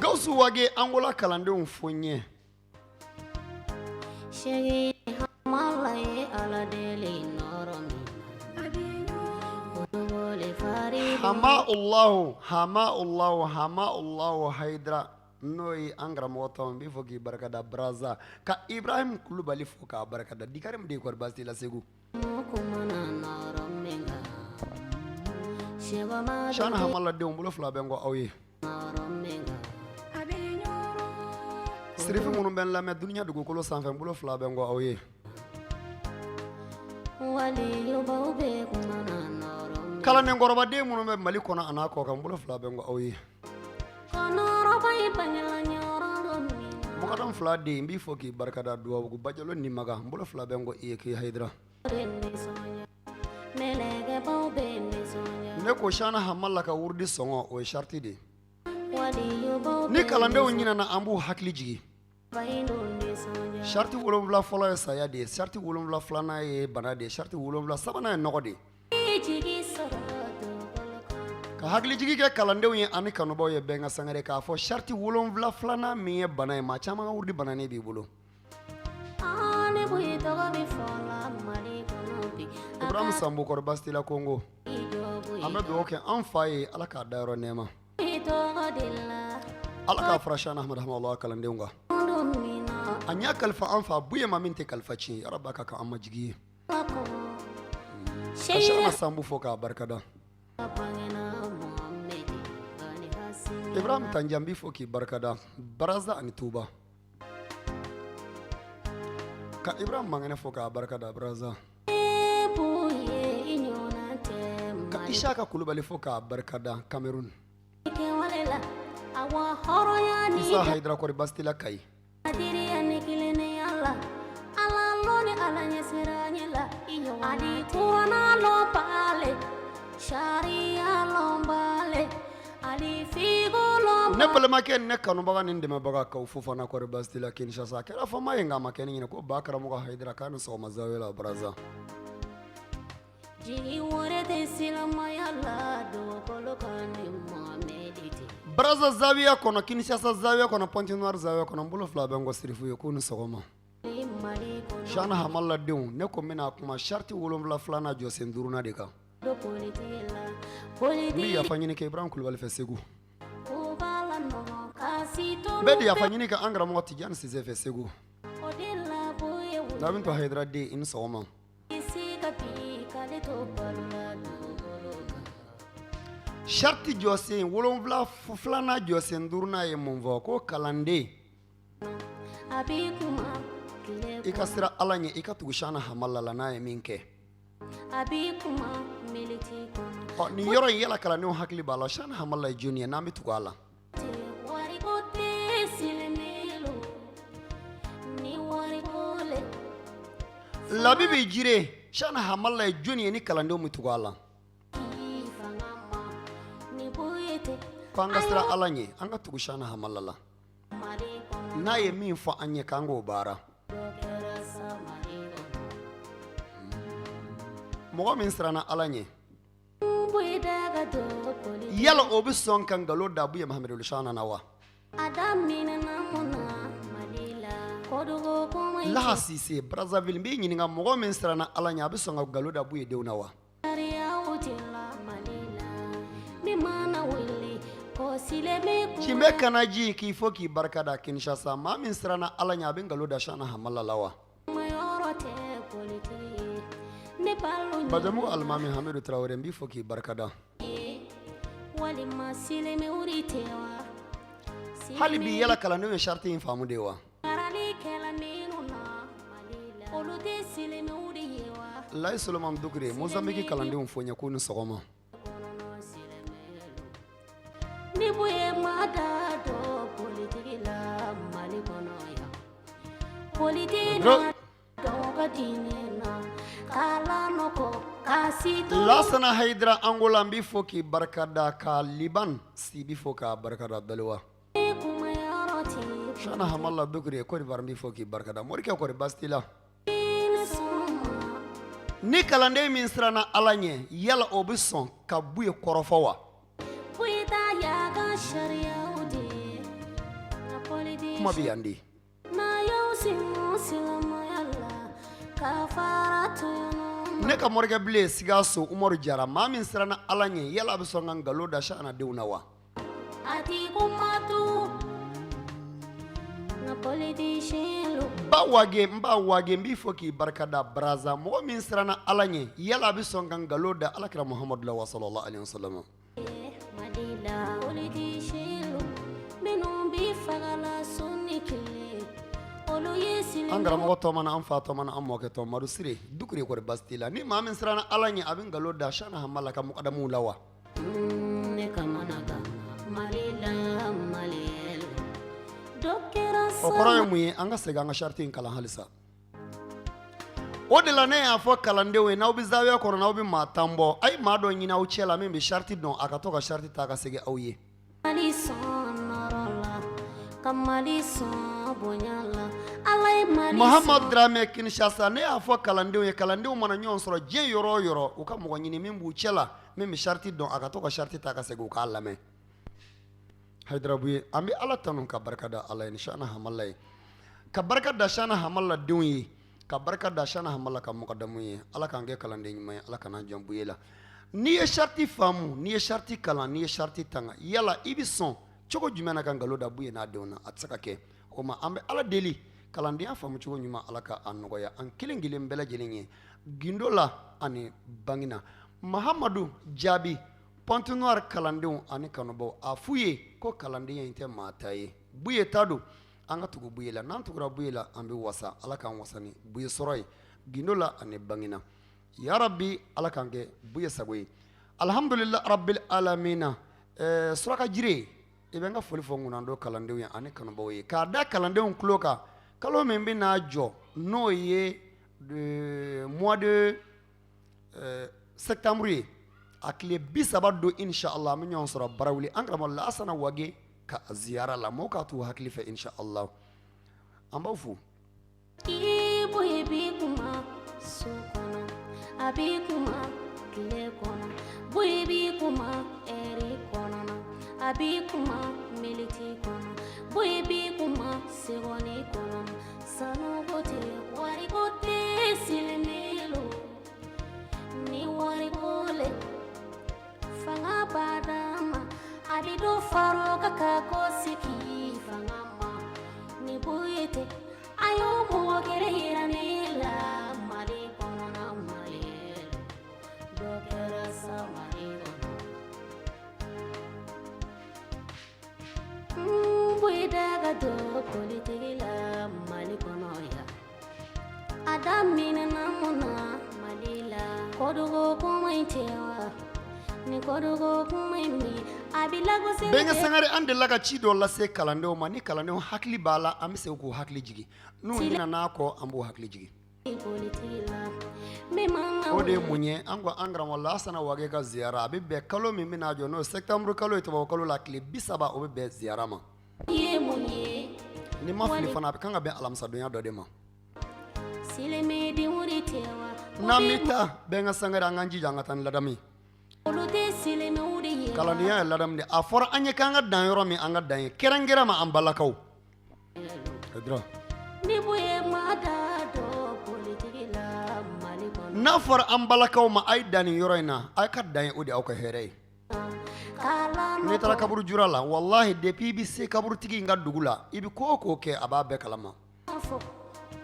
Gawusu Wage, Angola kalandenw fo n ye. Hama Allahu, Hama Allahu, Hama Allahu Haidara, n'o ye an karamɔgɔ tɔn, n b'i fo k'i barikada Brazza, ka Ibrahim Kulubali fo k'a barikada, Dikarim de kɔri baasi t'i la Segu? Cheikhna Hamala denw, bolo fila bɛ n kɔ aw ye. Sirifu minnu bɛ n lamɛn dunuya dugukolo sanfɛ, n bolo fila bɛ n kɔ aw ye. Kalandenkɔrɔbaden minnu bɛ Mali kɔnɔ an'a kɔkan, n bolo fila bɛ n kɔ aw ye. Mɔgɔdɔn fila den, n b'i fo k'i barikada. Dubabugu Bajalo ni Maga, n bolo fila bɛ n kɔ i ye k'i Hayidara. Ne ko Cheikhna Hamala ka wurudi sɔngɔ, o ye sariti de ye. Ni kalandenw ɲinɛna, an b'u hakili jigin. Sariti 7 fɔlɔ ye saya de ye, sariti 7 filanan ye bana de ye, sariti 7 sabanan ye nɔgɔ de ye. Ka hakilijigin kɛ kalandenw ye ani kanubaw ye, bɛn ka sangare k'a fɔ sariti 7 filanan min ye bana ye, maa caman ka wurudi bananen b'i bolo. Ibrahim Sambo, kɔri baasi t'i la Kongo? An bɛ dugawu kɛ an fa ye, Ala k'a dayɔrɔ nɛɛma, Ala k'a fara Cheikhna Ahmad Hamala kalandenw kan. A y'a kalifa an fa Buye ma min tɛ kalifa tiɲɛ, yarabi ka kɛ an ma jigi ye. Ka Cheikhna Sambu fo k'a barikada. Ibrahim Tanja, n b'i fo k'i barikada Brazza ani Tuba. Ka Ibrahim Mangɛnɛ fo k'a barikada Brazza. Ka Isaka Kulubali fo k'a barikada Cameroun. Isa Hayidara, kɔri baasi t'i la Kayi? Ne balimakɛ, ne kanubaga ni dɛmɛbaga, Kawu Fofana, kɔri baasi t'i la Kinshasa? A kɛra fama ye nka a ma kɛ ne ɲɛna ko ba karamɔgɔ Hayidara k'a ni sɔgɔma zawiya la Brazza. Jigi wɛrɛ tɛ silamɛya la dugukolo kan ni Mohamɛdi tɛ. Brazza zawiya kɔnɔ, Kinshasa zawiya kɔnɔ, Pointe Noire zawiya kɔnɔ, n bolo fila bɛ n kɔ sirifu ye k'u ni sɔgɔma. Mali kɔnɔ. Cheikhna Hamala denw, ne ko n bɛna kuma sariti 7 filanan jɔsen duurunan de kan. Don politiki la. N bɛ Politiki yafa ɲini kɛ Ibrahim Kulubali fɛ Segu. ko b'a la nɔgɔ ka si N bɛ yafa ɲini kɛ an karamɔgɔ Tijani Sise fɛ Segu. O de la boye wuli. Labinto Hayidara den, i ni sɔgɔma. I si ka bi k'ale to balo la dugukolo kan. Sariti jɔsen 7 filanan jɔsen duurunan ye mun fɔ? Ko kalanden, A b'i kuma tile i ka siran Ala ɲɛ, i ka tugu Cheikhna Hamala la n'a ye min kɛ. A b'i kuma militi kɔnɔ. Ɔ, nin yɔrɔ in, yala kalandenw hakili b'a la Cheikhna Hamala ye jɔni ye n'an bɛ tugu a la? Wariko tɛ silamɛlu ni wariko le. Labibi Jire, Cheikhna Hamala ye jɔni ye ni kalandenw bɛ tugu a la? K'i fanga ma ni boye tɛ. Ko an ka siran Ala ɲɛ, an ka tugu Cheikhna Hamala la. Mali kɔnɔ. N'a ye min fɔ an ye, k'an k'o baara. Dɔ kɛra sa Mali kɔnɔ. Mɔgɔ min siranna Ala ɲɛ, Boye da ka don politiki. yala o bɛ sɔn ka nkalon da Buye Mahamadu Cheikhna na wa? A daminɛna mun na Mali la kodogo kuma in Laha Sise, Brazzaville, n b'i ɲininka, mɔgɔ min siranna Ala ɲɛ, a bɛ sɔn ka nkalon da Buye denw na wa? Sariyaw tɛ la Mali la min mana wuli ko silamɛ Cimɛ Kanaji, k'i fo k'i barika da Kinshasa, maa min siranna Ala ɲɛ, a bɛ nkalon da Cheikhna Hamala la wa? Kuma yɔrɔ tɛ politiki ye ne balo Bajamugu Alimami Hamidu Tarawele, n b'i fo k'i barika da. ye walima silamɛw de tɛ wa? Hali bi, yala kalandenw ye sariti in faamu de wa? Maralikɛla minnu na Mali la olu tɛ silamɛw de ye wa? Layi Solomani Dukure, Mozambique kalandenw fo n ye k'u ni sɔgɔma. Kɔnɔna silamɛlu ni boye ma da don politiki la Mali kɔnɔ yan politiki Dro- dɔw ka diinɛ na k'a lanɔgɔ ka si to Lasana Hayidara Angola, n b'i fo k'i barika da, ka Liban Sibi fo k'a barika da Daliwa. Kuma yɔrɔ tɛ Cheikhna Hamala Dukure, Côte d'Ivoire, n b'i fo k'i barika da. Morikɛ, kɔri baasi t'i la? diinɛ sɔn ma. Ni kalanden min siranna Ala ɲɛ, yala o bɛ sɔn ka Buye kɔrɔfɔ wa? ka sariyaw de ye nka Kuma politicien bɛ yan de. N'a y'aw sen bɔ silamɛya la ka fara tɔɲɔnw Ne ka morikɛ bilen Sikaso Umaru Jara, maa min siranna Ala ɲɛ, yala a bɛ sɔn ka nkalon da Shana denw na wa? A ti kuma tugun nka politicien lu Ba Wage, n ba Wage, n b'i fɔ k'i barika da Baraza. Mɔgɔ min siranna Ala ɲɛ, yala a bɛ sɔn ka nkalon da Alakira Muhamadu la wa sallallahu alaihi wasallam? Mali la politicien lu minnu bi fagala su ni tile olu ye An silamɛw karamɔgɔ tɔma na, an fa tɔma na, an mɔkɛ tɔ Madu Sire Dukure, kɔri baasi t'i la? Ni maa min siranna Ala ɲɛ, a bɛ nkalon da Shana Hamala ka mukadamuw la wa? Ne kamana gan Mali la Mali dɔ kɛra O kɔrɔ ye mun ye? An ka segin an ka sariti in kalan halisa. O de la ne y'a fɔ kalandenw ye, n'aw bɛ zawiya kɔnɔ, n'aw bɛ maa 10 bɔ, a ye maa dɔ ɲini aw cɛ la min bɛ sariti dɔn, a ka to ka sariti ta ka segin aw ye. Mali sɔn nɔrɔ la ka Mali sɔn bonya la, Ala ye Mali Mahamadu sɔn Dramɛ Kinshasa, ne y'a fɔ kalandenw ye, kalandenw mana ɲɔgɔn sɔrɔ diɲɛ yɔrɔ o yɔrɔ, u ka mɔgɔ ɲini min b'u cɛ la min bɛ sariti dɔn, a ka to ka sariti ta ka segin u k'a lamɛn. Hayidara Buye, an bɛ Ala tanu ka barika da Ala ye ni Shana Hamala ye, ka barika da Shana Hamala denw ye, ka barika da Shana Hamala ka mɔgɔdamu ye. Ala k'an kɛ kalanden ɲuman ye, Ala kana jɔn Buye la. N'i ye sariti faamu, n'i ye sariti kalan, n'i ye sariti tanga, yala i bɛ sɔn cogo jumɛn na ka nkalon da Buye n'a denw na? A tɛ se ka kɛ. O ma, an bɛ Ala deli, kalandenya faamu cogo ɲuman, Ala ka a nɔgɔya an kelen kelen bɛɛ lajɛlen ye gindo la ani bangina. Mahamadu Jaabi, Pointe Noire kalandenw ani kanubaw, a f'u ye ko kalandenya in tɛ maa ta ye, Buye ta don. An ka tugu Buye la. N'an tugura Buye la, an bɛ wasa. Ala k'an wasa ni Buye sɔrɔ ye gindo la ani bangina. Ya Rabbi, Ala k'an kɛ Buye sago ye. Alhamdulillah rabbil alamina. Suraka jire, i bɛ n ka foli fɔ ŋunando kalandenw ye ani kanubaw ye, k'a da kalandenw tulo kan, kalo min bɛ n'a jɔ, n'o ye mois de septembre ye, a tile 30 don, inshallah, an bɛ ɲɔgɔn sɔrɔ Barawuli, an karamɔgɔ Lasana Wage ka ziyara la. Mɔgɔw k'a t'u hakili fɛ, inshallah. An b'aw fo. I Buye b'i kuma su kɔnɔ, a b'i kuma tile kɔnɔ, Buye b'i kuma ɛri kɔnɔna, a b'i kuma miniti kɔnɔ, Buye b'i kuma segɔni kɔnɔ. Sanuko tɛ, wariko tɛ, silamɛlu ni wariko le fanga b'a d'a ma, a bɛ dɔ fara o kan ka ko sigi fanga ma. Ni Buye tɛ, a y'o mɔgɔ kelen yira ne la Mali kɔnɔna. Mali dɔ kɛra sa Mali kɔnɔ. Buye da ka don politiki la Mali kɔnɔ yan, a daminɛna mun na Mali la? Kodogo kuma in tɛ wa? Ni kodogo kuma in min a bɛ lagosi. Bɛnkɛ Sangare, an delila ka ci dɔ lase kalandenw ma. Ni kalandenw hakili b'a la, an bɛ se k'u hakili jigin. N'u ɲinɛna kɔ, an b'u hakili jigin. Politiki la min man ka O de ye mun ye? An ko an karamɔgɔ Lasana Wage ka ziyara, a bɛ bɛn kalo min bɛna jɔ, n'o ye septembre kalo ye, tubabu kalo la, tile 30, o bɛ bɛn ziyara ma. Ye mun ye? Ni ma fili fana, a bɛ kan ka bɛn alamisadonya dɔ de ma. Silamɛdenw de tɛ wa? N'an bɛ taa, Bɛnkɛ Sangare, an k'an jija an ka taa ni ladamu ye. Olu tɛ silamɛw de ye wa? Kalandenya ye ladamu de ye. A fɔra an ye k'an ka dan yɔrɔ min, an ka dan ye, kɛrɛnkɛrɛn ma an balakaw. Hayidara. Ni Buye ma da dɔn politiki la Mali kɔnɔ. N'a fɔra an balakaw ma, a ye dan nin yɔrɔ in na, a ka dan ye, o de y'aw ka hɛrɛ ye. Kalan N'i taara kaburu jura la, walahi, depuis i bɛ se kaburutigi in ka dugu la, i bɛ ko o ko kɛ, a b'a bɛɛ kalama. Fɔ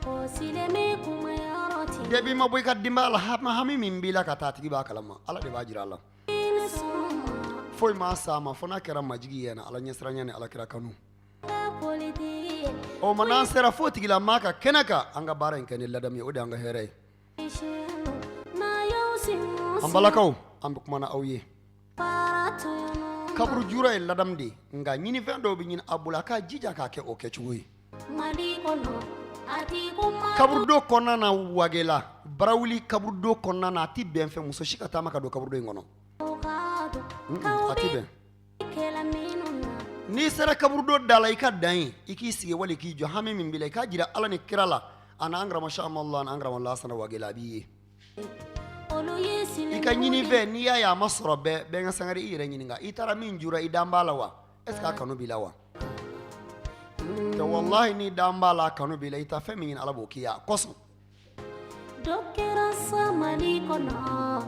ko silamɛ kuma yɔrɔ tɛ. Depuis i ma bɔ i ka denbaya la, hami min b'i la ka taa, a tigi b'a kalama. Ala de b'a jira a la. Ni sɔn Foyi ma s'a ma fo n'a kɛra majigi ye na Ala ɲɛsiranya ni Ala kira kanu. Ma politiki ye. O ma, n'an sera fo tigila maa ka kɛnɛ kan, an ka baara in kɛ ni ladamu ye, o de y'an ka hɛrɛ ye. N'a y'aw sen An balakaw, an bɛ kuma na aw ye. Fara tunu. Kaburu jura ye ladamu de ye, nka ɲinifɛn dɔw bɛ ɲini a bolo, a k'a jija k'a kɛ o kɛcogo ye. Mali kɔnɔ a ti kuma. Kaburudo kɔnɔna na, Wagela Barawuli kaburudo kɔnɔna na, a ti bɛn fɛ muso si ka taama ka don kaburudo in kɔnɔ. Ka don A ti bɛn. Kɛlɛ minnu na. N'i sera kaburudo da la, i ka dan ye, i k'i sigi wali k'i jɔ. Hami min b'i la, i k'a jira Ala ni kira la ani an karamɔgɔ Shamala ani an karamɔgɔ Lasana Wagela, a b'i ye. Olu ye I ka silamɛw ɲini de fɛ, n'i y'a ye a ma sɔrɔ bɛɛ, Bɛnkɛ Sangare, i yɛrɛ ɲininka, i taara min jura, i dan b'a la wa? Est ce que a kanu b'i la wa? Tɛ wallahi, ni dan b'a la, a kanu b'i la, i ta fɛn min ɲini, Ala b'o k'i ye a kosɔn. Dɔ kɛra sa Mali kɔnɔ.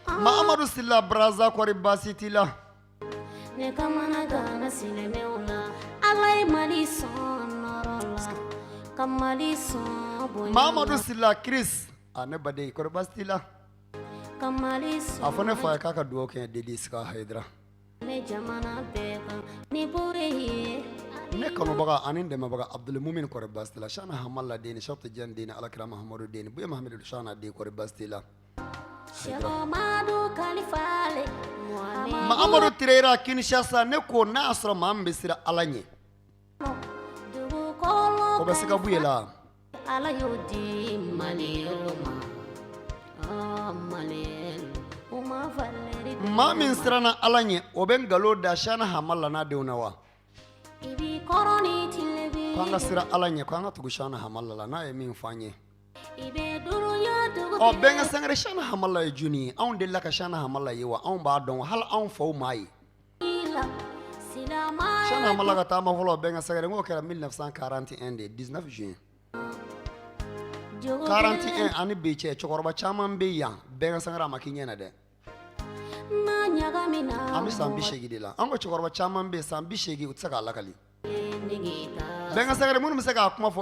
Mahamadu Sila Braza, kɔri baasi t'i la? Ne kamana gana silamɛw la. Ala ye Mali sɔn nɔrɔ la, ka Mali sɔn bonya. Mahamadu Sila Chris, a ne baden, kɔri baasi t'i la? Ka Mali sɔn. A fɔ ne fa ye k'a ka dugawu kɛ Dedi Sika Hayidara. Ne jamana bɛɛ kan ni bure ye. Ne kanubaga ani dɛmɛbaga Abdul Mumin, kɔri baasi t'i la? Shana Hamala den ni Shatu Jan den ni Alakira Mahamadu den ni Buye Mahamadu Shana den, kɔri baasi t'i la? Cheikh Amadou Khalifa Muhammadu. Mahamadu Tirera Kinshasa, ne ko n'a y'a sɔrɔ maa min bɛ siran Ala ɲɛ, Dugukolo o bɛ se ka Buye la. Ala y'o di Maliyɛnw ma. Ah, Maliyɛnw, u ma valeur. Maa min siranna Ala ɲɛ, o bɛ nkalon da Shana Hamala n'a denw na wa? I b'i kɔrɔ ni tilebin. Ko an ka siran Ala ɲɛ, ko an ka tugu Shana Hamala la n'a ye min fɔ an ye. I bɛ durunya dugu. Ɔ, bɛnkɛ Sangare, Shana Hamala ye jɔnni ye? Anw delila ka Shana Hamala ye wa? Anw b'a dɔn wa? Hali anw faw m'a ye. La silamaya. Shana Hamala ka taama fɔlɔ, bɛnkɛ Sangare, n k'o kɛra 1941 de, 19 juin Jogo. 41. Ani bi cɛ, cɛkɔrɔba caman bɛ yan, bɛnkɛ Sangare, a ma k'i ɲɛna dɛ. N'a ɲagamina. An bɛ san 80 de la. An ko cɛkɔrɔba caman bɛ yen, san 80, u tɛ se k'a lakali. Nege t'a. Bɛnkɛ Sangare, minnu bɛ se k'a kuma fɔ.